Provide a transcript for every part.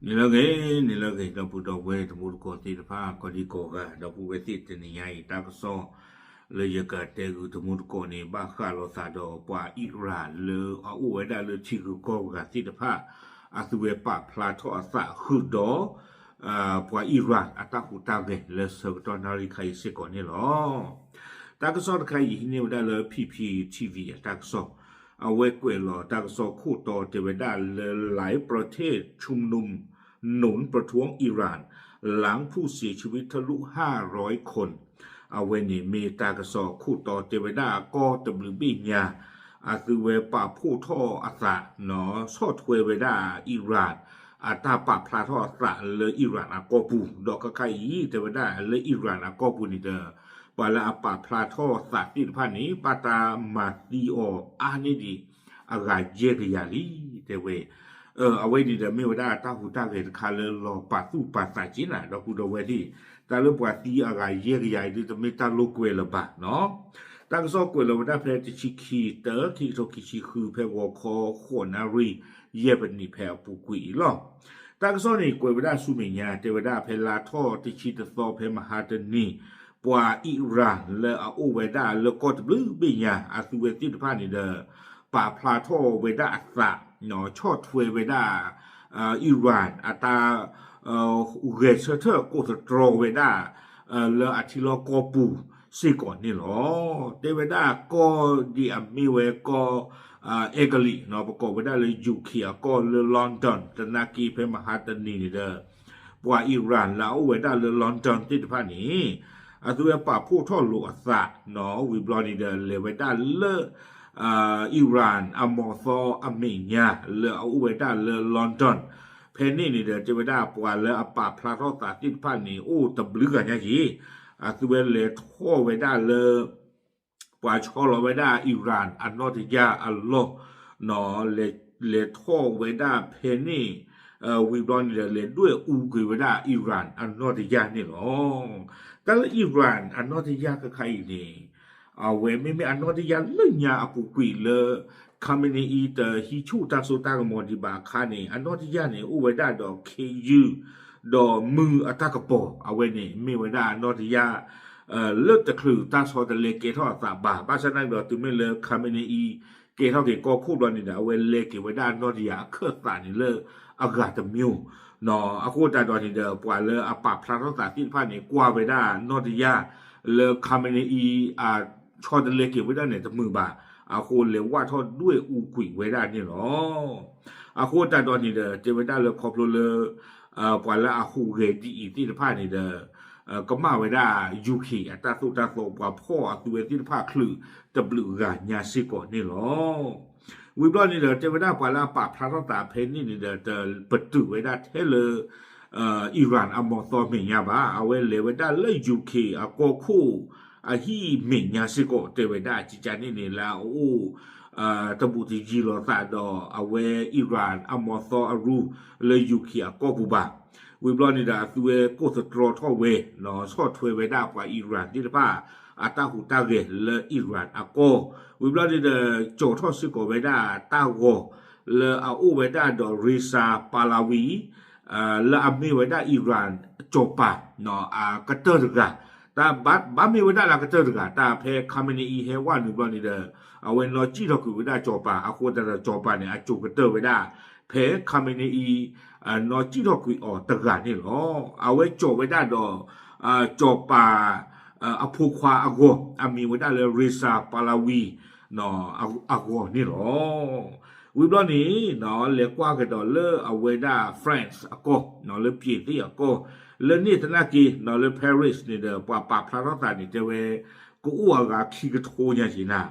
န့ၣ်လၢဂ့ၤ, န့ၣ်လၢဂ့ၤ ဒီပုၢ်ဒီဝဲၢ်တံၤသကိးသ့ၣ်တဖၣ် ကိးဒံကိးဂၤ ဒီပုၢ်ဝဲၢ်သ့ၣ် တနံၤညါအံၤ တၢ်ကစီၣ်လၢယကတဲဂုာ်တံၤသကိးန့ၣ် ဘၣ်ဃးလိာ်သးဒီးပှၤအံၣ်ရၣ်လၢအအိၣ်ဝဲဒၣ်လၢထံဂုၤကီၢ်ဂၤသ့ၣ်တဖၣ် အသုဝဲပာ်ဖျါထီၣ်အသးဃုာ်ဒီး ပှၤအံၣ်ရၣ်အတၢ်ဟူးတၢ်ဂဲၤလၢဆၢကတီၢ်နၣ်ရံၣ်ခါအံၤစ့ၢ်ကီးန့ၣ်လီၤ. တၢ်ကစီၣ်တခါအံၤ ဟံးန့ၢ်ဝဲဒၣ်လၢ P P T V အတၢ်ကစီၣ်, အဝဲကွဲးလီၤတၢ်ကစီၣ်ခိၣ်တီတဲဝဲဒၣ်လၢ หลายประเทศชุมนุมหนุนประท้วงอิหร่าน หลังผู้เสียชีวิตทะลุห้าร้อยคน အဝဲန့ၣ်မ့ၢ်တၢ်ကစီၣ်ခိၣ်တီတဲဝဲဒၣ်ကီၢ်တဘျုးဘ့ၣ်ညါ အသုဝဲပာ်ဖှိၣ်ထီၣ်အသး ဆီၣ်ထွဲဝဲဒၣ်အံၣ်ရၣ် အတၢ်ပာ်ဖျါထီၣ်အသးလၢအံၣ်ရၣ်အကီၢ်ပူၤ ဒီးခဲခါအံၤ တဲဝဲဒၣ်လၢအံၣ်ရၣ်အကီၢ်ပူၤန့ၣ်ဒီး ပှၤလၢအပာ်ဖျါထီၣ်သးသ့ၣ်တဖၣ်န့ၣ် ဘၣ်တၢ်မၤသံအီၤအါန့ၢ်ဒံး အဂၤယဲၢ်ကယၤလံ တဲဝဲ အဝဲန့ၣ်ဒီးမ့ၢ်ဝဲဒၣ်တၢ်ဟူးတၢ်ဂဲၤတခါလၢလီၤပာ်သူၣ်ပာ်သးက့ၤနၤ ဒီပုၢ်ဒီဝဲၢ်သ့ၣ်, တၢ်လၢပှၤသံအဂၤယဲၢ်ကယၤအံၤဒ်တမ့ၢ်တၢ်လိာ်ကွဲလၢၤဘၣ်နီၤ. တၢ်ကစီၣ်ကွဲးလီၤဝဲဒၣ်ဖဲတဆံခံတၢ ခံကထိခံဆံဃု ဖဲဂီၤခီဃိးနၣ်ရံၣ် ယဲၢ်ပနံးဖဲအပူၤကွံာ်အံၤလီၤ. တၢ်ကစီၣ်န့ၣ် ကွဲးဝဲဒၣ်ဆူမဲာ်ညါ တဲဝဲဒၣ်ဖဲလါထီၣ်တဆံတသီ ဖဲမဟါတနံၤ ပှၤအံၣ်ရၣ်လၢအအိၣ်ဝဲဒၣ်လၢကီၢ်တဘျုးဘ့ၣ်ညါ အသုဝဲသ့ၣ်တဖၣ်န့ၣ်ဒီး ပာ်ဖျါထီၣ်ဝဲဒၣ်အသး ဆီၣ်ထွဲဝဲဒၣ် အံၣ်ရၣ်အတၢ် ဂဲၤဆၢထၢၣ်ကိးသတြီဝဲဒၣ် လၢအထံလီၢ်ကီၢ်ပူၤစ့ၢ်ကီးန့ၣ်လီၤ. တဲဝဲဒၣ်ကီၢ်ဒ်အမ့ၢ်ဝဲကီၢ် အဲကလံး ပကိးဝဲဒၣ်လၢ ယူၣ်ခ့ၣ် အကီၢ်လၢ London သနာ်က့ဖဲမဟါတနံၤန့ၣ်ဒီး ပှၤအံၣ်ရၣ်လၢအအိၣ်ဝဲဒၣ်လၢ London သ့ၣ်တဖၣ်န့ၣ် အသုဝဲပာ်ဖှိၣ်ထီၣ်လိာ်အသး ဝံၤဘျီန့ၣ်ဒီး လဲၤဝဲဒၣ်လၢ အံၣ်ရၣ်အမီၢ်သီအမဲာ်ညါလၢအအိၣ်ဝဲဒၣ်လၢ London ဖဲန့ၣ်န့ၣ်ဒီး တဲဝဲဒၣ်ပှၤလၢအပာ်ဖျါထီၣ်သးသ့ၣ်တဖၣ်န့ၣ် အိၣ်တဘျုးဂၤညါက့ၤ အသုဝဲလဲၤထီၣ်ဝဲဒၣ်လၢ ပှၤဆီလီၤဝဲဒၣ်အံၣ်ရၣ်အနီၢ်တယၢ်အလီၢ် လဲၤထီၣ်ဝဲဒၣ်ဖဲန့ၣ် ဝံၤဘျီန့ၣ်ဒီး လဲၤဒွဲၣ်အူကွံာ်ဝဲဒၣ်အံၣ်ရၣ်အနီၢ်တယၢ်န့ၣ်လီၤ. တၢ်လၢအံၣ်ရၣ်အနီၢ်တယၢ်ခဲခါအံၤန့ၣ် အဝဲမ့မ့ၢ်အနီၢ်တယၢ်လၢညါအပူၤကွံာ်လၢ ခါမနံအံၤ တဟံးဆူၣ်တၢ်စိတၢ်ကမီၤဒံးဘၣ်အခါန့ၣ် အနီၢ်တယၢ်န့ၣ် အိၣ်ဝဲဒၣ်ဒီးခ့ယုၢ် ဒီးမုၢ်အတၢ်ကပီၤ အဝဲန့ၣ်မ့ၢ်ဝဲဒၣ်အနီၢ်တယၢ် လၢတချုးတၢ်ဆီတလဲကဲထီၣ်အသးဘၣ်. ဘၣ်ဆၣ်သနာ်က့ဒီး တုၤမ့ၢ်လၢခါမနံအံၤ ကဲထီၣ်က့ၤကီၢ်ခိၣ်ဘျီန့ၣ်ဒီး အဝဲလဲၤက့ၤဝဲဒၣ်နီၢ်တယၢ်အခၢၣ်သးန့ၣ်လၢအဂၤတမံၤ အဃိသတးဒီးန့ၣ်ဒီး ပှၤလၢအပာ်ဖျါထီၣ်သးသ့ၣ်တဖၣ်န့ၣ် ကွၢ်ဝဲဒၣ်နီၢ်တယၢ် လၢခါမနံအံၤ အဆီတလဲက့ၤဝဲဒၣ်န့ၣ်တမုာ်ဘၣ်. အဃိလဲၤဝၢ်ထီၣ်ဒွဲၣ်အူကွံာ်ဝဲဒၣ်န့ၣ်လီၤ. အဃိသတးဒီးန့ၣ်ဒီး တဲဝဲဒၣ်လၢခီဖျိလၢ ပှၤလၢအဟူးဂဲၤဒ်အံၤသ့ၣ်တဖၣ်န့ၣ်ဒီး ကမၣ်ဝဲဒၣ် ယူၣ်ခ့ၣ် အတၢ်သိၣ်တၢ်သီ ပှၤဖီၣ်အသုဝဲသ့ၣ်တဖၣ်ချုးတဘျုးဂၤညါစ့ၢ်ကီးန့ၣ်လီၤ. ဝံၤဘျီန့ၣ်ဒီး တဲဝဲဒၣ်ပှၤလၢအပာ်ဖျါထီၣ်သးဖဲန့ၣ်န့ၣ်ဒီး တပတုာ်ဝဲဒၣ်ထဲလၢ အံၣ်ရၣ်အမီၢ်သီမဲာ်ညါဘၣ်. အဝဲလဲၤဝဲဒၣ်လၢယူၣ်ခ့ၣ်အကီၢ်ခိၣ်အဟံၣ်မဲာ်ညါစ့ၢ်ကီး တဲဝဲဒၣ်ကကန့ၣ်န့ၣ် လၢအအိၣ် တဘူးတယံၤလိာ်သးဒီး အဝဲအံၣ်ရၣ်အမီၢ်သီအရူ လၢယူၣ်ခ့ၣ်အကီၢ်ပူၤဘၣ်. ဝံၤဘျီန့ၣ်ဒီး အသုဝဲကိးသတြီထီၣ်ဝဲ ဆီၣ်ထွဲဝဲဒၣ်ပှၤအံၣ်ရၣ်သ့ၣ်တဖၣ် အတၢ်ဟူးတၢ်ဂဲၤလၢအံၣ်ရၣ်အကီၢ်. ဝံၤဘျီန့ၣ်ဒီး ကၠီၣ်ထီၣ်စ့ၢ်ကီးဝဲဒၣ်တၢ်ဂီၤ လၢအအိၣ်ဝဲဒၣ်ဒီး Reza Pahlavi လၢအမ့ၢ်ဝဲဒၣ်အံၣ်ရၣ်စီၤပၤ အကတၢၢ်တဂၤ, တၢ်ဘၣ်မ့ၢ်ဝဲဒၣ်လၢအကတၢၢ်တဂၤ, တၢ်ဖဲခါမနံအံၤဟဲဝဲနုာ်ဘျီန့ၣ်ဒီး အဝဲနီၢ်စံၣ်ထီၣ်ကွံာ်ဝဲဒၣ်စီၤပၤ, အဃိသတးဒီးစီၤပၤန့ၣ် အစိာ်ကတၢၢ်ဝဲဒၣ် ဖဲခါမနံအံၤ နီၢ်စံၣ်ထီၣ်ကွံာ်အီၤတဂၤန့ၣ်လီၤ. အဝဲကၠီၣ်ဝဲဒၣ်ဒီး စီၤပၤ အဖိခွါအဂီၤ အမံၤဝဲဒၣ်လၢ Reza Pahlavi အဂီၤန့ၣ်လီၤ. ဝံၤဘျီန့ၣ် လဲၤကွၢ်ကဒီးလၢအဝဲဒၣ် France အကီၢ် လၢ ပြင်သစ် အကီၢ် လၢန့ၣ်သနာ်က့ လၢ Paris န့ၣ်ဒီး ပှၤပာ်ဖျါထီၣ်သးန့ၣ် တဲဝဲ ကအိၣ်အဂၤခံကထိညါက့ၤနၤ,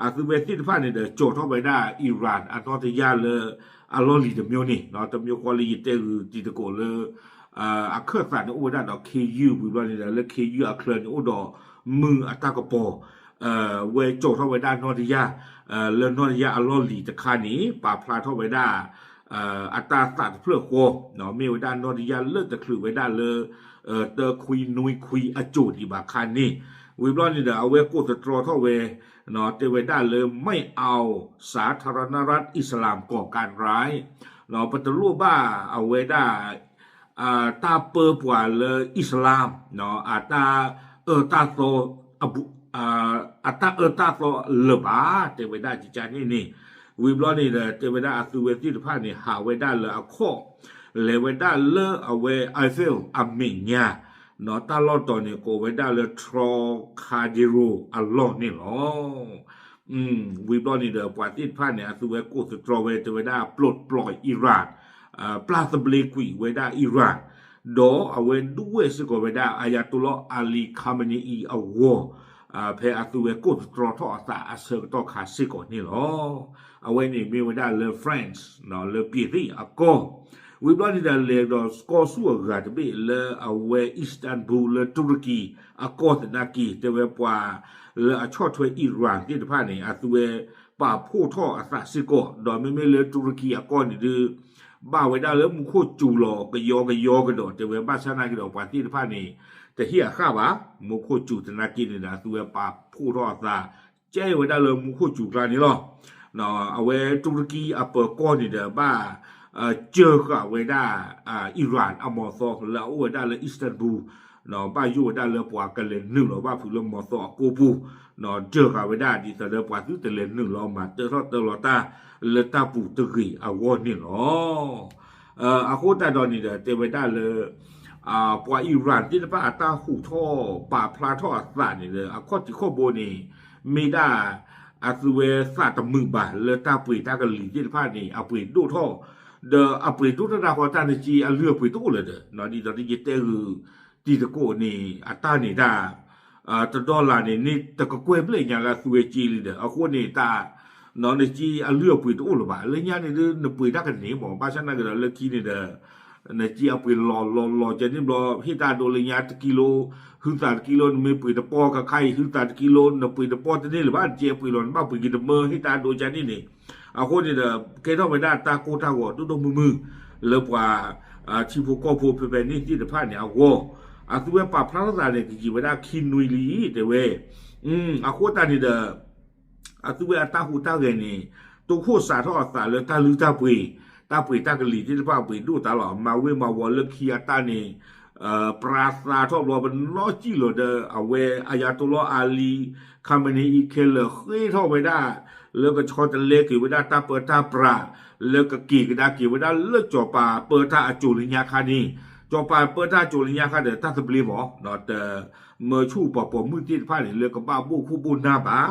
အသုဝဲသ့ၣ်တဖၣ်န့ၣ်ဒီး ကၠီၣ်ထီၣ်ဝဲဒၣ် အံၣ်ရၣ်အနီၢ်တယၢ်လၢအလီၢ်လံၤတမျိုးန့ၣ်, တမျိုးဃီလၢယတဲဂုာ်တံၤသကိးလၢ အခၢၣ်သးန့ၣ်အိၣ်ဝဲဒၣ်ဒီးခ့ယုၢ် ဝံၤဘျီန့ၣ်ဒီး လၢခ့ယုၢ်အချၢန့ၣ်အိၣ်ဒီးမုၢ်အတၢ်ကပီၤ, ဝဲကၠီၣ်ထီၣ်ဝဲဒၣ်နီၢ်တယၢ် လၢနီၢ်တယၢ်အလီၢ်လံၤတခါန့ၣ် ပာ်ဖျါထီၣ်ဝဲဒၣ် အတၢ်သးတဖျၢၣ်ဃီ, မ့ၢ်ဝဲဒၣ်နီၢ်တယၢ်လၢတချုးဝဲဒၣ်လၢ တခွံနွံခွံအစိာ်ဒံးဘၣ်ခါန့ၣ်, ဝံၤဘျီန့ၣ်ဒီး အဝဲကိးသတြီထီၣ်ဝဲ တဲဝဲဒၣ်လၢ ไม่เอาสาธารณรัฐอิสลามก่อการร้าย ပတလိၣ်ဘၣ်အဝဲဒၣ် တၢ်ပၢပှၤလၢအံၣ်စလၣ် အတၢ်အၢတၢ်သီ အတၢ်အၢတၢ်သီလၢၤဘၣ် တဲဝဲဒၣ်ကကန့ၣ်န့ၣ်, ဝံၤဘျီန့ၣ်ဒီး တဲဝဲဒၣ်အသုဝဲသ့ၣ်တဖၣ်န့ၣ် ဟးဝဲဒၣ်လၢအခီၣ် လဲၤဝဲဒၣ်လၢအဝဲ Eiffel အမဲာ်ညါ တၢ်လီၢ်တီၤန့ၣ် ကိးဝဲဒၣ်လၢ Trocadero အလီၢ်န့ၣ်လီၤ. ဝံၤဘျီန့ၣ်ဒီး ပှၤသ့ၣ်တဖၣ်န့ၣ် အသုဝဲကိးသတြီဝဲ တဲဝဲဒၣ် ပျိးပျီ Iran ပျၢ်သဘျ့ကွံာ်ဝဲဒၣ် Iran ဒီးအဝဲဒုးဝဲၢ်စ့ၢ်ကီးဝဲဒၣ် Ayatollah Ali Khamenei အဂီၢ် ဖဲအသုဝဲကိးသတြီထီၣ်အသးအဆၢကတီၢ်ခါစ့ၢ်ကီးန့ၣ်လီၤ. အဝဲန့ၣ်မ့ၢ်ဝဲဒၣ်လၢ France လၢ ပြင်သစ် အကီၢ်, ဝံၤဘျီန့ၣ်ဒီး လဲၤဒီးကီၢ်ဆူၣ်အဂၤတဘ့ၣ်လၢအဝဲ Istanbul လၢတူရကံအကီၢ်သနာ်က့ တဲဝဲပှၤလၢအဆီၣ်ထွဲ Iran သ့ၣ်တဖၣ်န့ၣ် အသုဝဲပာ်ဖှိၣ်ထီၣ်အသးစ့ၢ်ကီး ဒီးမ့မ့ၢ်လၢတူရကံအကီၢ်န့ၣ်ဒုး ဘၣ်ဝဲဒၣ်လၢမူခိၣ်စူၤလီၤကယီကယီကဒီး တဲဝဲဘၣ်ဆၣ်နာ်က့ဒီး ပှၤသ့ၣ်တဖၣ်န့ၣ် တဟ့ၣ်အဃၣ်ဘၣ်, မူခိၣ်စူၤသနာ်က့န့ၣ်ဒီး အသုဝဲပာ်ဖှိၣ်ထီၣ်အသး ကဲဝဲဒၣ်လၢမူခိၣ်စူၤကျါန့ၣ်လီၤ. အဝဲတူရကံအပၢၤကီၢ်န့ၣ်ဒီး ဘၣ် စၢဃာ်ဝဲဒၣ် Iran အမီၤသီလၢအအိၣ်ဝဲဒၣ်လၢ Istanbul ဘၣ်ယိၣ်ဝဲဒၣ်လၢပှၤကလဲၤနုာ်လီၤဘၣ်ဖုးလၢမီၤသီအကိပူၤ, စၢဃာ်ဝဲဒၣ်ဒ်သိးဒီးပှၤသုတလဲၤနုာ်လီၤမၤတၢထီၣ်တၢလီၤတၢ် လၢတၢ်ပူၤတဂ့ၤအဂီၢ်န့ၣ်လီၤ. အဃိသတးဒီးန့ၣ်ဒီး တဲဝဲဒၣ်လၢ ပှၤ Iran သ့ၣ်တဖၣ်အတၢ်ဟူးထီၣ်ပာ်ဖျါထီၣ်အသးန့ၣ်ဒီး အခီၣ်ထံးခီၣ်ဘိန့ၣ် မ့ၢ်ဒၣ် အသုဝဲသးတမုာ်ဘၣ်လၢတၢ်ပှ့ၤတၢ်ကလံၤသ့ၣ်တဖၣ်န့ၣ် အပှ့ၤဒိၣ်ထီၣ်, ဒီးအပှ့ၤဒိၣ်ထီၣ်တၢ်ဃီ တၢ်နစ့အလုၢ်အပှ့ၤတအိၣ်လၢၤဒီး ဒ်သိးယတဲဂုာ်တံၤသကိးန့ၣ် အတၢ်န့ၣ်တၢ် တဒီလၣ်န့ၣ် န့ၢ်တကကွဲၢ်ဘျဲၣ်ညါလၢအသုဝဲစ့လံဒီး အဃိန့ၣ်တၢ် နစ့အလုၢ်အပှ့ၤတအိၣ်လၢၤဘၣ်. လၢညါန့ၣ်ဒုး နပှ့ၤတၢ်ကန့ၢ်မး ဘၣ်ဆၣ်နာ်က့ဒီးလၢခံန့ၣ်ဒီး နစ့အပှ့ၤလီၤလီၤလီၤကဲန့ၣ်ဘျီ ဟ့ၣ်တၢ်ဒိလၢညါတကံလိ ဟုသးတကံလိ နမ့ၢ်ပှ့ၤတပီၢ်ကခါအံၤ ဟုသးတကံလိ နပှ့ၤတပီၢ်တန့ၢ်လၢၤဘၣ် နစ့အပှ့ၤလီၤ နဘၣ်ပှ့ၤက့ၤတမၢ ဟ့ၣ်တၢ်ဒိကန့ၣ်န့ၣ်, အဃိန့ၣ်ဒီး ကဲထီၣ်ဝဲဒၣ်တၢ်ကိၢ်တၢ်ဂီၤဒိၣ်ဒိၣ်မုၢ်မုၢ် လၢပှၤ ထံဖိကီၢ်ဖိဖဲဖဲန့ၣ်သ့ၣ်တဖၣ်န့ၣ်အဂီၢ်, အသုဝဲပာ်ဖျါထီၣ်သးန့ၣ် ကယံာ်ဝဲဒၣ်ခံနွံလံ တဲဝဲ, အဃိသတးန့ၣ်ဒီး အသုဝဲအတၢ်ဟူးတၢ်ဂဲၤန့ၣ် တိခိၣ်စးထီၣ်အသးလၢတၢ်လုၢ်တၢ်ပှ့ၤ, တၢ်ပှ့ၤတၢ်ကလံၤသ့ၣ်တဖၣ်ပှ့ၤဒိၣ်တၢ်လီၤ. မၤဝ့ၤမၤဝီၤလၢခံအတၢ်န့ၣ် ပြးသးထီၣ်ဘျီ ပနီၣ်စံၣ်လီၤဒီး အဝဲ Ayatollah Ali Khamenei ခဲလၢာ်ဃ့ထီၣ်ဝဲဒၣ် လၢကဆီတလဲက့ၤဝဲဒၣ်တၢ်ပၢတၢ်ပြး လၢကက့ၤကဒါက့ၤဝဲဒၣ်လၢစီၤပၤပၢတၢ်အစိၤလၢညါခါန့ၣ်, စီၤပၤပၢတၢ်အစိၤလၢညါခါဒီး တၢ်သဘျ့မး တမၢဆူၣ်ပှၤပိာ်မုၣ်သ့ၣ်တဖၣ်န့ၣ် လၢကဘၣ်ဘိၣ်ခိၣ်ဘိၣ်နၢ်ဘၣ်.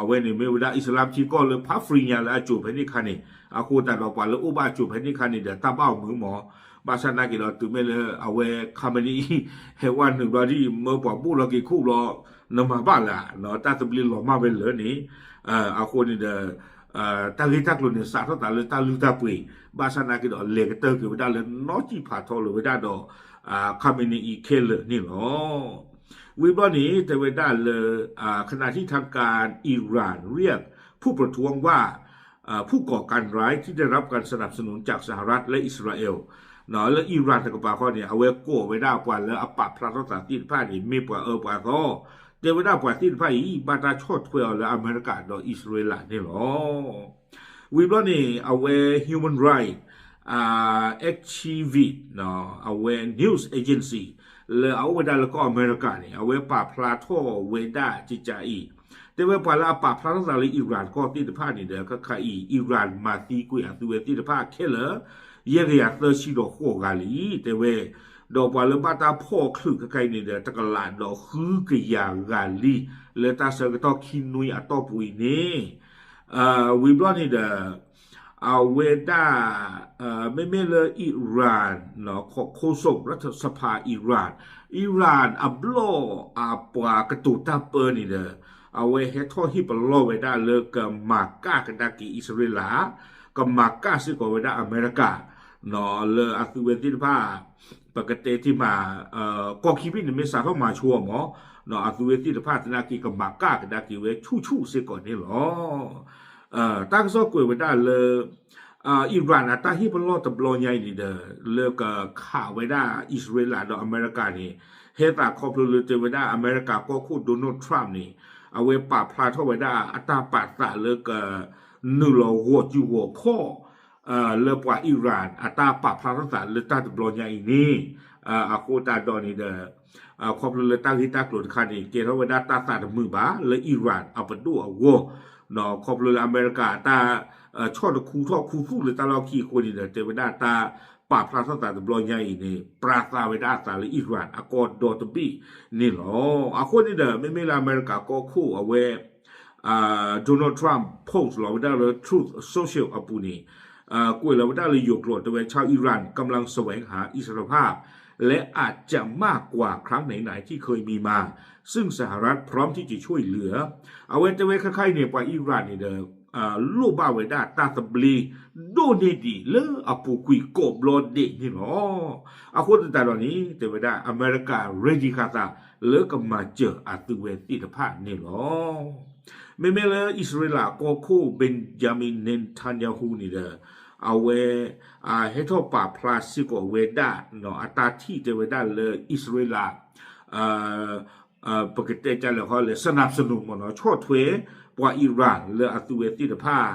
အဝဲန့ၣ်မ့ၢ်ဝဲဒၣ်အံၣ်စလါထံကီၢ်လၢဖးဖရံညါလၢအစိၤဖဲန့ၣ်ခါန့ၣ်, အဃိသတးဒီးပှၤလၢအိၣ်ဘၣ်အစိၤဖဲန့ၣ်ခါန့ၣ်ဒီး တၢ်ဘၣ်အမုာ်မး, ဘၣ်ဆၣ်နာ်က့ဒီးတုၤမ့ၢ်လၢအဝဲ Khamenei ဟဲဝဲနုာ်ဘျီဒ်အံၤ မၢပှၤဘိၣ်လီၤက့ၤခိၣ်ဘျီ နမၤဘၣ်လၢၤ, တၢ်သဘျ့လီၤမၢ်ဝဲလၢာ်န့ၣ်, အဃိန့ၣ်ဒီး တၢ်ဂ့ၢ်တၢ်ကျိၤန့ၣ် စးထီၣ်သးလၢတၢ်လုၢ်တၢ်ပှ့ၤ, ဘၣ်ဆၣ်နာ်က့ဒီး လဲၤကတၢၢ်က့ၤဝဲဒၣ်လၢနီၣ်စံၣ်ဖးထီလိာ်ဝဲဒၣ်ဒီး Khamenei ခဲလၢာ်န့ၣ်လီၤ. ဝံၤဘျီန့ၣ် တဲဝဲဒၣ်လၢ ขณะที่ทางการอิหร่านเรียกผู้ประท้วงว่าผู้ก่อการร้ายที่ได้รับการสนับสนุนจากสหรัฐและอิสราเอล လၢ Iran တကပၤဃီန့ၣ် အဝဲကိးဝဲဒၣ်ပှၤလၢအပာ်ဖျါထီၣ်သးသ့ၣ်တဖၣ်န့ၣ် မ့ၢ်ပှၤအၢပှၤသီ, တဲဝဲဒၣ်ပှၤသ့ၣ်တဖၣ်အံၤ ဘၣ်တၢ်ဆီၣ်ထွဲအီၤလၢအမဲရကၤဒီးအံၣ်စရ့လးန့ၣ်လီၤ. ဝံၤဘျီန့ၣ် အဝဲ Human Rights Activist အဝဲ news agency လၢအအိၣ်ဝဲဒၣ်လၢကီၢ်အမဲရကၤန့ၣ် အဝဲပာ်ဖျါထီၣ်ဝဲဒၣ်ကကးအံၤ, တဲဝဲပှၤလၢအပာ်ဖျါထီၣ်သးလၢ Iran ကီၢ်သ့ၣ်တဖၣ်န့ၣ်ဒီး ခဲခါအံၤ Iran မၤသံကွံာ်အသုဝဲသ့ၣ်တဖၣ်ခဲလၢာ် ယဲၢ်ကယၤသၢဆံဒီးဃိးဂၤလံ တဲဝဲ, ဒီးပှၤလၢဘၣ်တၢ်ဖီၣ်ချုးခဲခါအံၤန့ၣ်ဒီး တကလးဒီးဃုကယၤဂၤလံ လၢတၢ်ဆၢကတီၢ်ခံနွံအတီၢ်ပူၤအံၤန့ၣ်, ဝံၤဘျီန့ၣ်ဒီး အဝဲဒၣ် မ့မ့ၢ်လၢ Iran ခိၣ်စူၣ် รัฐสภา Iran, Iran အဘျီၣ်အပှၤကတိၤတၢ်ပၢန့ၣ်ဒီး အဝဲဟဲထီၣ်ဟ့ၣ်ပလီၢ်ဝဲဒၣ်လၢကမၤကၣ်ကဒါက့ၤအံၣ်စရ့လး, ကမၤကၣ်စ့ၢ်ကီးဝဲဒၣ်အမဲရကၤ လၢအသုဝဲသ့ၣ်တဖၣ် ပကတဲတ့ၢ်မး ကီၢ်ခံဘ့ၣ်န့ၣ်မ့ၢ်စးထီၣ်မၤဆိအီၤမး, အသုဝဲသ့ၣ်တဖၣ်သနာ်က့ကမၤကၣ်ကဒါက့ၤဝဲဆူၣ်ဆူၣ်စ့ၢ်ကီးန့ၣ်လီၤ. တၢ်ကစီၣ်ကွဲးဝဲဒၣ်လၢ Iran အတၢ်ဟ့ၣ်ပလီၢ်တဘျီညါအံၤန့ၣ်ဒီး လၢကခးဝဲဒၣ်အံၣ်စရ့လးဒီးအမဲရကၤန့ၣ် ဟဲသးခီဖျိလၢတဲဝဲဒၣ်အမဲရကၤကီၢ်ခိၣ် Donald Trump န့ၣ် အဝဲပာ်ဖျါထီၣ်ဝဲဒၣ်အတၢ်ပာ်သးလၢက နုာ်လီၤဂီၤစုဂီၤခီၣ် လၢပှၤအံရၣ်အတၢ်ပာ်ဖျါထီၣ်သးလၢတၢ်တဘျီညါအံၤန့ၣ်, အဃိသတးဒီးန့ၣ်ဒီး ခီဖျိလၢတၢ်ဂ့ၢ်တၢ်ကျိၤတခါန့ၣ် ကဲထီၣ်ဝဲဒၣ်တၢ်သးတမုာ်ဘၣ်လၢအံရၣ်အပဒိၣ်အဂီၢ်, ခီဖျိလၢအမဲရကၤအတၢ် ဆီၣ်တခူထီၣ်ခူသူၣ်လၢတၢ်လီၢ်ခံအဃိန့ၣ်ဒီး တဲဝဲဒၣ်တၢ်ပာ်ဖျါထီၣ်သးတဘျီညါအံၤန့ၣ် ပြးသးဝဲဒၣ်အသးလၢအံရၣ်အကီၢ်ဒီတဘ့ၣ်န့ၣ်လီၤ. အဃိန့ၣ်ဒီး မ့မ့ၢ်လၢအမဲရကၤကီၢ်ခိၣ်အဝဲ Donald Trump post လီၤဝဲဒၣ်လၢ Truth Social အပူၤန့ၣ်, ကွဲးလီၤဝဲဒၣ်လၢယိၤကျိာ်တဲဝဲ ชาวอิหร่านกำลังแสวงหาอิสรภาพ และอาจจะมากกว่าครั้งไหนๆที่เคยมีมา ซึ่งสหรัฐพร้อมที่จะช่วยเหลือ အဝဲတဲဝဲခဲခါအံၤန့ၣ် ပှၤအံရၣ်န့ၣ်ဒီး လိၣ်ဘၣ်ဝဲဒၣ်တၢ်သဘျ့ ဒိၣ်န့ၢ်ဒံးလၢအပူၤကွံာ်ကိးဘျီဒဲးန့ၣ်လီၤ. အဃိသတးဒီးန့ၣ် တဲဝဲဒၣ် အမဲရကၤ ready ဃာ်သးလၢကမၤစၢၤအသုဝဲသ့ၣ်တဖၣ်န့ၣ်လီၤ. မ့မ့ၢ်လၢအံၣ်စရ့လးကီၢ်ခိၣ် Benjamin Netanyahu န့ၣ်ဒီး အဝဲ ဟဲထီၣ်ပာ်ဖျါစ့ၢ်ကီးဝဲဒၣ် အတၢ်ထံၣ်တဲဝဲဒၣ်လၢအံၣ်စရ့လး ပကတဲကလဲာ်ဃီလဲၣ် สนับสนุน မ့ၢ်နီၤ ဆီၣ်ထွဲပှၤအံရၣ်လၢအသုဝဲသ့ၣ်တဖၣ်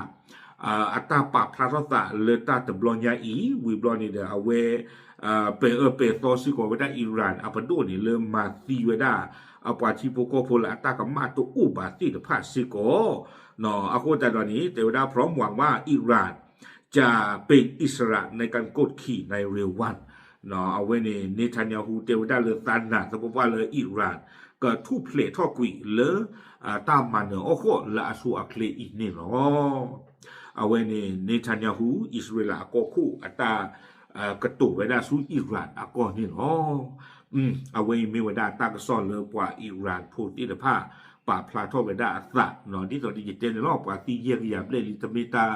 အတၢ်ပာ်ဖျါထီၣ်သးလၢတၢ်တဘျီညါအံၤ ဝံၤဘျီန့ၣ်ဒီး အဝဲ ပဲာ်အၢပဲာ်သီစ့ၢ်ကီးဝဲဒၣ်အံရၣ်အပဒိၣ်န့ၣ် လၢမၤသံဝဲဒၣ် အပှၤထံဖိကီၢ်ဖိလၢအတၢ်ကမၣ်တအိၣ်ဘၣ်သ့ၣ်တဖၣ်စ့ၢ်ကီး အဃိသတးဒီးန့ၣ် တဲဝဲဒၣ် พร้อมหวังว่าอิหร่าน จะเป็นอิสระในการกดขี่ในเร็ววัน အဝဲန့ၣ် Netanyahu တဲဝဲဒၣ်လၢသးနာ်သပှၢ်ပှၢ်လၢအံရၣ် ကထူၣ်ဖျဲးထီၣ်ကွံာ်လၢ တၢ်မၤနၢၤအီၣ်ဃီၣ်လၢအဆိအချ့အံၤန့ၣ်လီၤ. အဝဲန့ၣ် Netanyahu အံၣ်စရ့လးအကီၢ်ခိၣ်အတၢ် ကတိၤဝဲဒၣ်ဆူအံရၣ်အကီၢ်န့ၣ်လီၤ. အဝဲအံၤမ့ၢ်ဝဲဒၣ်တၢ်ကစီၣ်လၢပှၤအံရၣ်ဖိသ့ၣ်တဖၣ် ပာ်ဖျါထီၣ်ဝဲဒၣ်အသး ဒ်သိးဒ်ယတဲန့ၣ်လီၤ ပှၤသံယဲၢ်ကယၤဘျဲၣ်လံ တမ့ၢ်တၢ်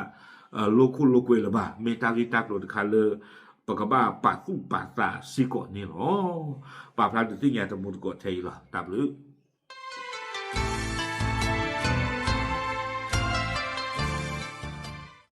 လိၣ်ခိၣ်လိာ်ကွဲလၢၤဘၣ် မ့ၢ်တၢ်ဂ့ၢ်တၢ်ကျိၤတခါလၢ ပကဘၣ်ပာ်သူၣ်ပာ်သးစ့ၢ်ကီးန့ၣ်လီၤ. ပာ်ဖျါဒုးသ့ၣ်ညါတမူတကိးထဲအံၤလီၤ တၢ်ဘျုး